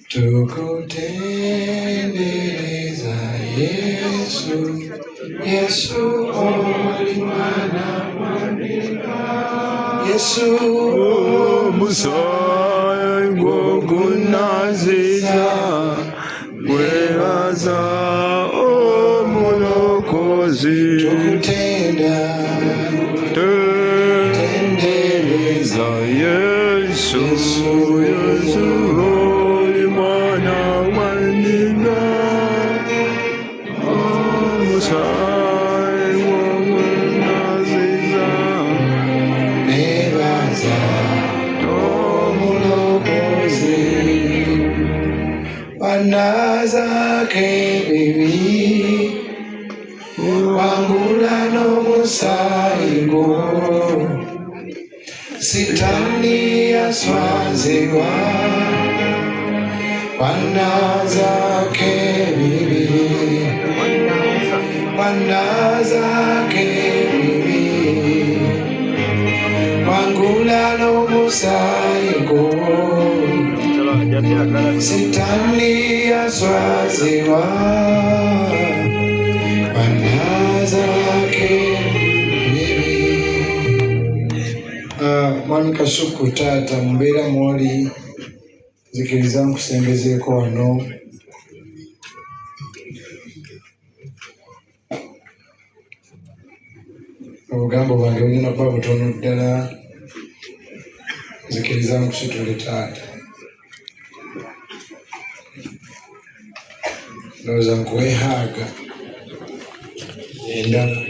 Tukutendereza Yesu, Yesu oli mwana wa Yesu omusaayi gwo gunaziza gwebaza omulokozi. Tukutenda Tendereza Yesu, Yesu oli mwana wa Ndiga, omusaayi gwo gunaziza nebaza omulokozi wanazake bibi wangula n'omusaayi gwo sitani yaswazibwa wanazake bibi wanazake bibi wangula n'omusaayi gwo sitani yaswazibwa wanazake bibi. Mwami Kasuku taata mubeera mwoli nzikiriza nkusembezeeko wano. Obugambo bwange bugenda kuba butono ddala, nzikiriza nkusitule taata. Ndowooza nkuwe haaga endala.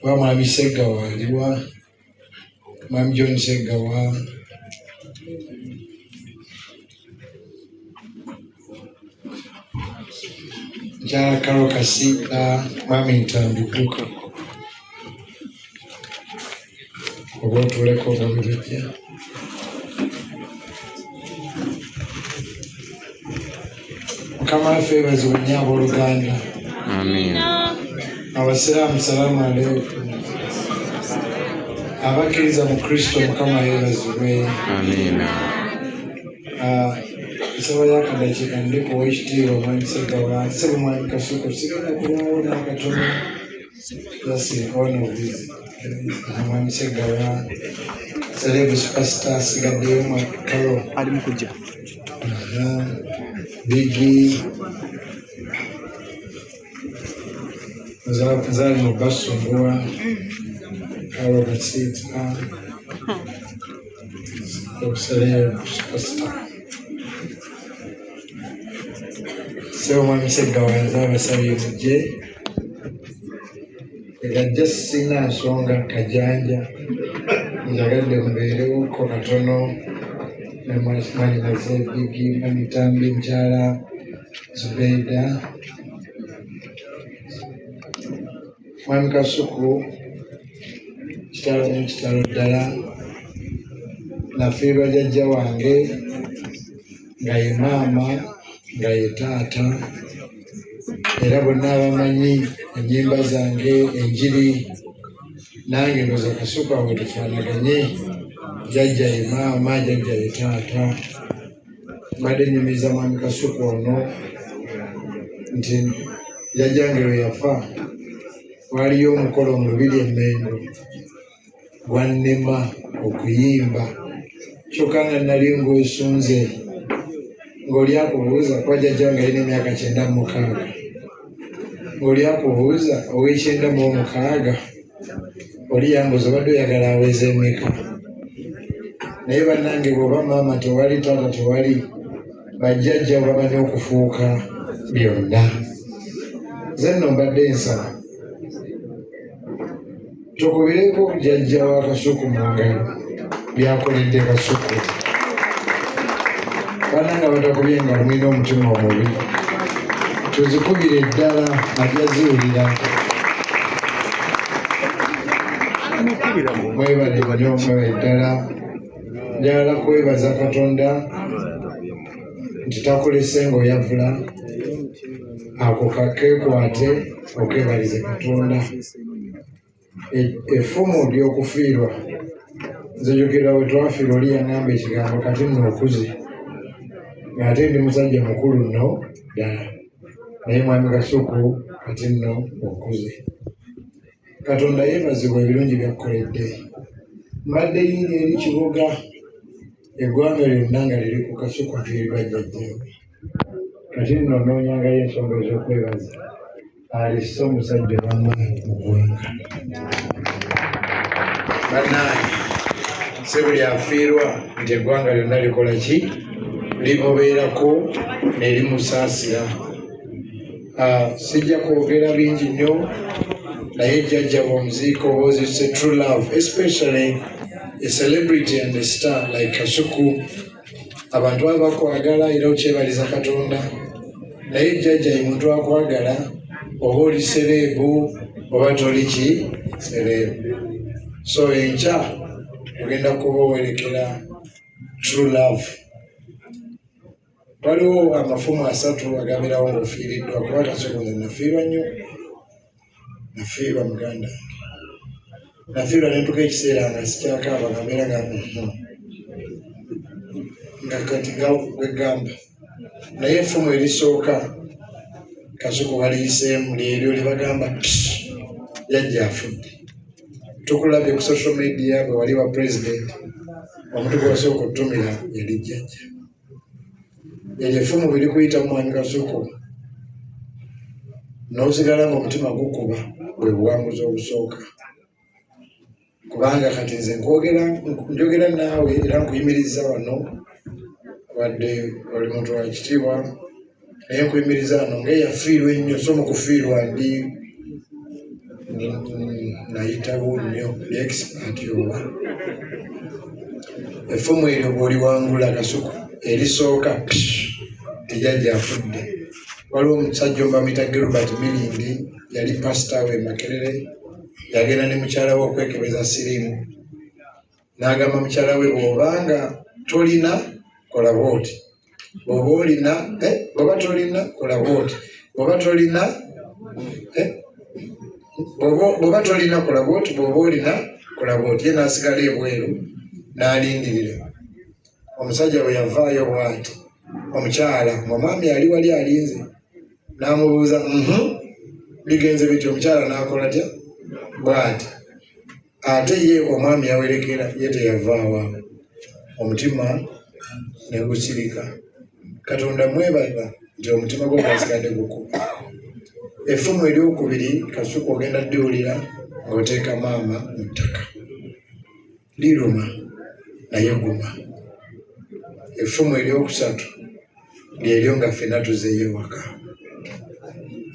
Oba Mwami Ssegawa aliwa? Mwami John Ssegawa. Mukyala Carol Kasiita, Mwami Ntambi dduka. Oba otuuleko obulijja. Mukama waffe yeebazibwe nnyo abooluganda. Amiina. Abasiraamu salaamu aleikum. Abakkiriza mu Kristo Mukama yeebazibwe. Amiina. Nsaba y'akadakiika ndikuwa ekitiibwa Mwami Ssegawa, ssebo Mwami Kasuku, sigenda kulwawo n'akatono. Just one of these. Mwami Ssegawa, celeb superstar asigaddeyo Mwakalo. Ali mu kujja. Bigi. Nzaali mu Basumbuwa, Carol Kasiita, celeb superstar. Ssebo Mwami Ssegawa nze abasabye mujje. Egajja sirina nsonga kajanja, njagadde mubeerewoko katono ne mwannyinaze Bigi, Mwami Ntambi, mukyala Zubeida. Mwami Kasuku, kitalo nnyo kitalo ddala. Nafiirwa jjajja wange nga ye maama nga ye taata, era bonna abamanyi ennyimba zange enjiri nange ndowooza Kasuku awo tufaanaganye. Jjajja ye maama, jjajja ye taata. Mbadde nnyumiza Mwami Kasuku ono nti jjajjange lwe yafa waliyo omukolo mu Lubiri e Mmengo gwannema okuyimba, kyokka nga nali ngwesunze ng'oli akubuuza kuba jjajjange alina emyaka 96, ng'oli akubuuza ow'ekyenda mu omukaaga oli yambuuza obadde oyagala aweze emeka. Naye bannange bw'oba maama tewali, taata tewali, bajjajja bamanyi okufuuka byonna. Nze nno mbadde nsaba tukubireko jjajja wa Kasuku mu ngalo by'akoledde Kasuku. Bannange abatakubye engalo mulina omutima omubi, tuzikubire ddala ajja ziwulira. Mwebale nnyo, mwebale ddala. Njagala kwebaza Katonda nti takulese ng'oyavula, ako kakeekwate okeebalize Katonda. Effumu ly'okufiirwa, nzijukira we twafiirwa oli yaŋŋamba ekigambo kati nno okuze, ng'ate ndi musajja mukulu nno ddala, naye mwami Kasuku kati nno okuze. Katonda yeebazibwa ebirungi by'akkoledde. Mbadde yiri eri Kiboga, eggwanga lyonna nga liri ku Kasuku afiiriddwa jjajjaawe. Kati nno nnoonyangayo ensonga ez'okwebaza alese omusajja ow'amaanyi mu ggwanga. Bannange, si buli afiirwa nti eggwanga lyonna likola ki, limubeerako ne limusaasira. Sijja kwogera bingi nnyo, naye jjajja bw'omuziika was it's a true love, especially a celebrity and a star like Kasuku. Abantu baba bakwagala era okyebaliza Katonda, naye jjajja ye muntu akwagala oba oli celeb oba toli ki celeb. So enkya ogenda kuba owerekera true love. Waliwo amafumu asatu agabeerawo ng'ofiiriddwa, kuba Kasuku nze nafiirwa nnyo, nafiirwa muganda wange, nafiirwa ne ntuuka ekiseera nga sikyakaaba, nga mbeera nga nga kati nga gwegamba. Naye effumu erisooka Kasuku baliyiseemu lyeryo lye bagamba jjajja afudde. Tukulabye ku social media bwe wali wa president, omuntu gwe wasooka okutumira yali jjajja. Eryo effumu bwe likuyita mwami Kasuku n'osigala ng'omutima gukuba, bwe buwanguzi obusooka. Kubanga kati nze njogera naawe era nkuyimiriza wano, wadde oli muntu wa kitiibwa, naye nkuyimiriza wano ng'eyafiirwa ennyo. So mu kufiirwa ndi nayitawo nnyo, ndi expert oba. Effumu eryo bw'oliwangula Kasuku erisooka tejjajja afudde. Waliwo omusajja omu bamuyita Gilbert Mirindi, yali pasita we Makerere, yagenda ne mukyala we okwekebeza siriimu, n'agamba mukyala we bw'obanga tolina kola bw'oti, bw'oba olina bw'oba tolina kola bw'oti, bw'oba tolina bw'oba tolina kola bw'oti, bw'oba olina kola bw'oti. Ye n'asigala ebweru n'alindirira. Omusajja bwe yavaayo bw'ati, omukyala ng'omwami ali wali alinze, n'amubuuza bigenze bityo? Omukyala n'akola tya bw'ati, ate ye omwami yawerekera, ye teyavaawo awo, omutima ne gusirika. Katonda mwebaza nti omutima gwo gwasigadde gukuba. Effumu eryokubiri Kasuku ogenda ddiwulira ng'oteeka maama mu ttaka, liruma naye guma. Effumu eryokusatu lyeryo nga ffenna tuzeeyo ewaka.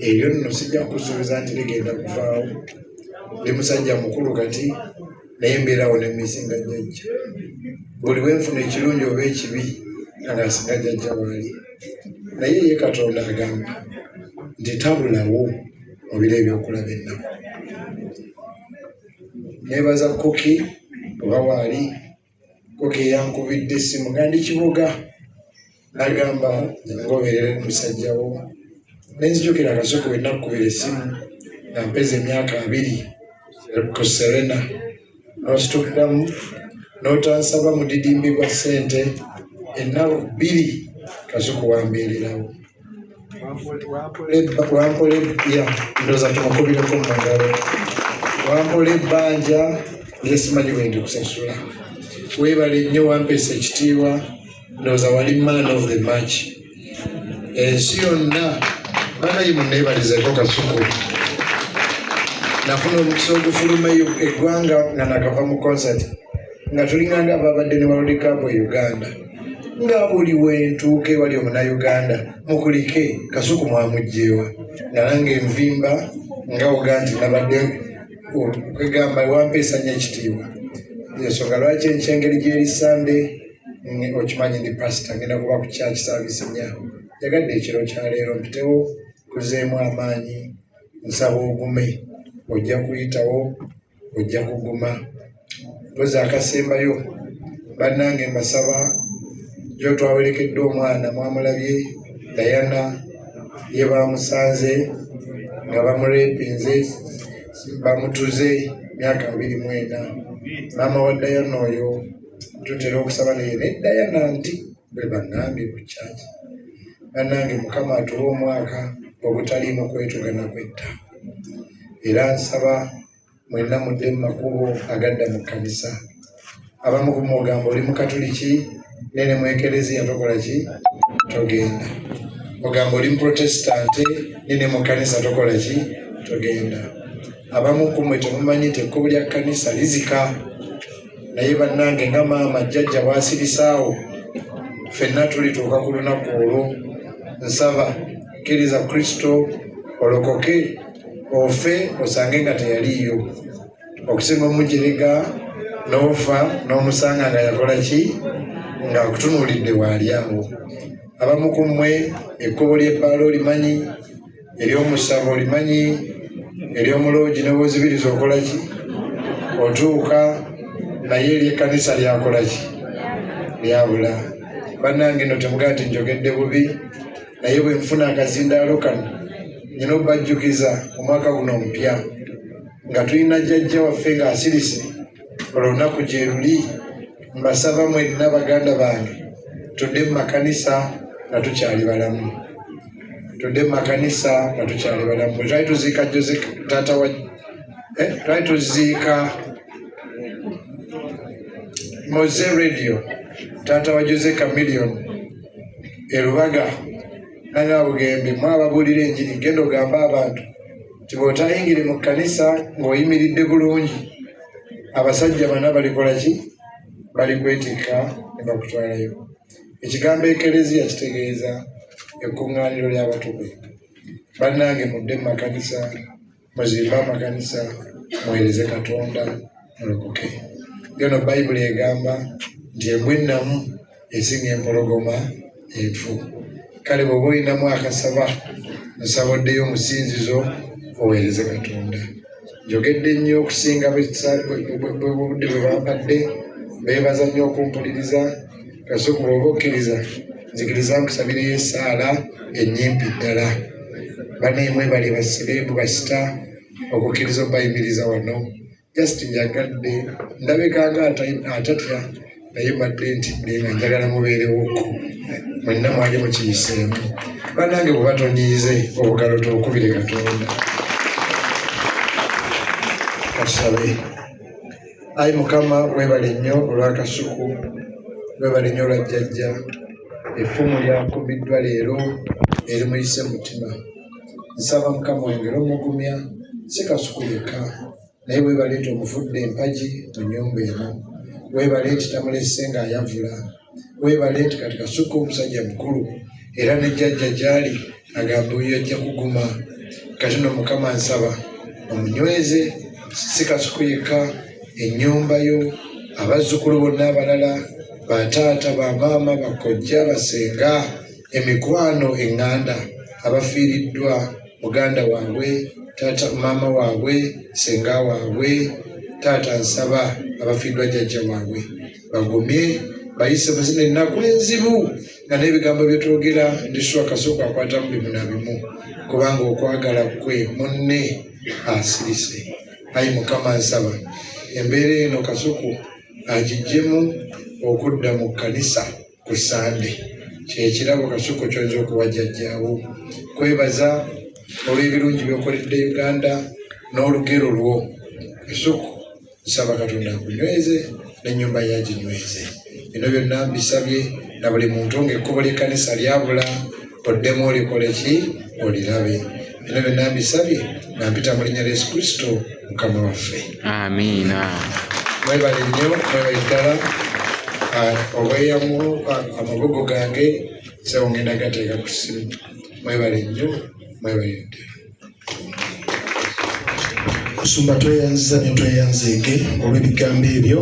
Eryo nno sijja kukusuubiza nti ligenda kuvaawo, ndi musajja mukulu kati, naye mbeerawo ne misinga jjajja. Buli bwe nfuna ekirungi oba ekibi nga nasinga jjajja waali. Naye ye Katonda agamba nti tabulawo mu biro ebyokulaba ennaku. Neebaza Kuki oba waali, Kuki yankubidde essimu nga ndi Kiboga, n'agamba ngoberere musajja wo. Nenzijukira Kasuku bwe nakkubira essimu nga mpeza emyaka 20 ku Serena, n'ositukiramu n'otansaba mudidimbi gwa ssente, ennaku 2 Kasuku wambeererawo. Wampola ndowooza tumukubireko mu ngalo. Wampola ebbanja lye simanyi bwe ndikusasula. Weebale nnyo, wampeesa ekitiibwa, ndowooza wali man of the match. Ensi yonna banayi munneebalizeeko Kasuku. Nafuna omukisa ogufuluma eggwanga nga nakava mu concert, nga tulinganga ababadde ne World Cup e Uganda, nga buli wentuuka ewali omunnayuganda mukulike Kasuku mwamuggyewa, nga nange nvimba nga oga nti nabadde kwegamba wampeesa nnyo ekitiibwa. Ensonga lwaki enkya engeri gy'eri Sande, okimanyi ndi pasita, ngenda kuba ku church service nnya. Njagadde ekiro kya leero mpitewo kuzeemu amaanyi, nsaba ogume, ojja kuyitawo, ojja kuguma. Mpozi akasembayo bannange mbasaba, jjo twawerekedde omwana mwamulabye Diana, ye bamusanze nga bamurepinze, bamutuze. Myaka 24. Maama wa Dayana oyo tutera okusaba naye ne Dayana nti bwe baŋŋambye ku kyaki. Bannange, Mukama atuwe omwaka ogutaliimu kwetuga na kwetta. Era nsaba mwenna mudde mu makubo agadda mu kkanisa. Abamu ku mugamba oli mukatuliki, naye ne mu ekereziya tokola ki? Togenda. Ogamba oli muprotestante, naye ne mu kkanisa tokola ki? Togenda. Abamu ku mmwe temumanyi nti ekkubo lya kkanisa lizika. Naye bannange, nga maama jjajja bw'asirisaawo, ffenna tulituuka ku lunaku olwo. Nsaba kkiriza Kristo olokoke, ofe osange nga teyaliiyo, okusinga omujerega n'ofa n'omusanga nga yakola ki? Ng'akutunuulidde waali awo. Abamu ku mmwe ekkubo ly'ebbaala olimanyi, ery'omusabo olimanyi, ery'omuloogi ne bw'ozibiriza okola ki? Otuuka. Naye ery'ekkanisa lyakola ki? Lyabula. Bannange, nno temugaa nti njogedde bubi, naye bwe nfuna akazindaalo kano nyina obbajjukiza omwaka guno omupya nga tulina jjajja waffe ng'asirise, olunaku gye luli. Mbasaba mwenna baganda bange, tudde mu makanisa nga tukyali balamu, tudde mu makanisa nga tukyali balamu. Bwe twali tuziika Jose taata wa twali tuziika Moze Radio, taata wa Jose Chameleone e Lubaga, nanga Bugembe, mwababuulira enjiri, genda ogambe abantu nti bw'otayingire mu kkanisa ng'oyimiridde bulungi, abasajja bana balikola ki? Balikwetikka ne bakutwalayo. Ekigambo ekereziya kitegeeza ekkuŋŋaaniro ly'abatume. Bannange, mudde mu makanisa, muzimbe amakanisa, muweereze Katonda, mulokoke. Yono Bayibuli egamba nti embwa ennamu esinga empologoma enfu. Kale bw'oba olinamu akasaba, nsaba oddeyo mu ssinzizo oweereze Katonda. Njogedde nnyo okusinga obudde bwe bampadde. Beebaza nnyo okumpuliriza. Kasuku, bw'oba okkiriza, nzikiriza nkusabireyo essaala ennyimpi ddala. Bannaye, mwebale basereebu, basita okukkiriza obayimiriza wano. Just njagadde ndabika nga atatya, naye mbadde ntidde nga njagala mubeerewokko mwenna mwali mukiyiseemu. Bannange, bwe batonyiize obugalo tokubire Katonda. Katusabe. Ayi Mukama, weebale nnyo olw'Akasuku, weebale nnyo olwa jjajja. Effumu lyakubiddwa leero erimuyise mutima. Nsaba Mukama wengere omugumya, si Kasuku yekka, naye weebale nti omufudde empagi mu nnyumba eno. Weebale nti tamulese ng'ayavula. Weebale nti kati Kasuku omusajja mukulu, era ne jjajja gy'ali agamba oyo ajja kuguma. Kati nno Mukama, nsaba omunyweze, si Kasuku yekka, ennyumba yo, abazzukulu bonna abalala, bataata, bamaama, bakojja, basenga, emikwano, eŋŋanda, abafiiriddwa muganda waabwe, taata, maama waabwe, senga waabwe. Taata, nsaba abafiiriddwa jjajja waabwe bagumye, bayise mu zino ennaku enzibu nga n'ebigambo byetwogera ndiswa Kasooka akwatamu bimu na bimu, kubanga okwagala kwe munne asirise. Ayi Mukama, nsaba embeera eno Kasuku agiggyemu okudda mu kkanisa ku Sande. Kyekirabo Kasuku kyoyinza okuwa jjajjaawo, kwebaza olw'ebirungi by'okoledde Uganda n'olugero lwo. Kasuku, nsaba Katonda akunyweze n'ennyumba yaginyweze. Bino byonna mbisabye na buli muntu ng'ekkubo ly'ekkanisa lyabula, oddemu olikole ki? Olirabe. Bino byonna mbisabye nga mpita mu linnya lya Yesu Kristo Mukama waffe. Amiina. Mwebale nnyo, mwebale ddala. Obweyamu amagogo gange sewo ngenda gateeka ku ssimu. Mwebale nnyo, mwebale ddala. Musumba, tweyanziza ne tweyanzeege olw'ebigambo ebyo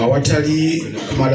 awatali kumala.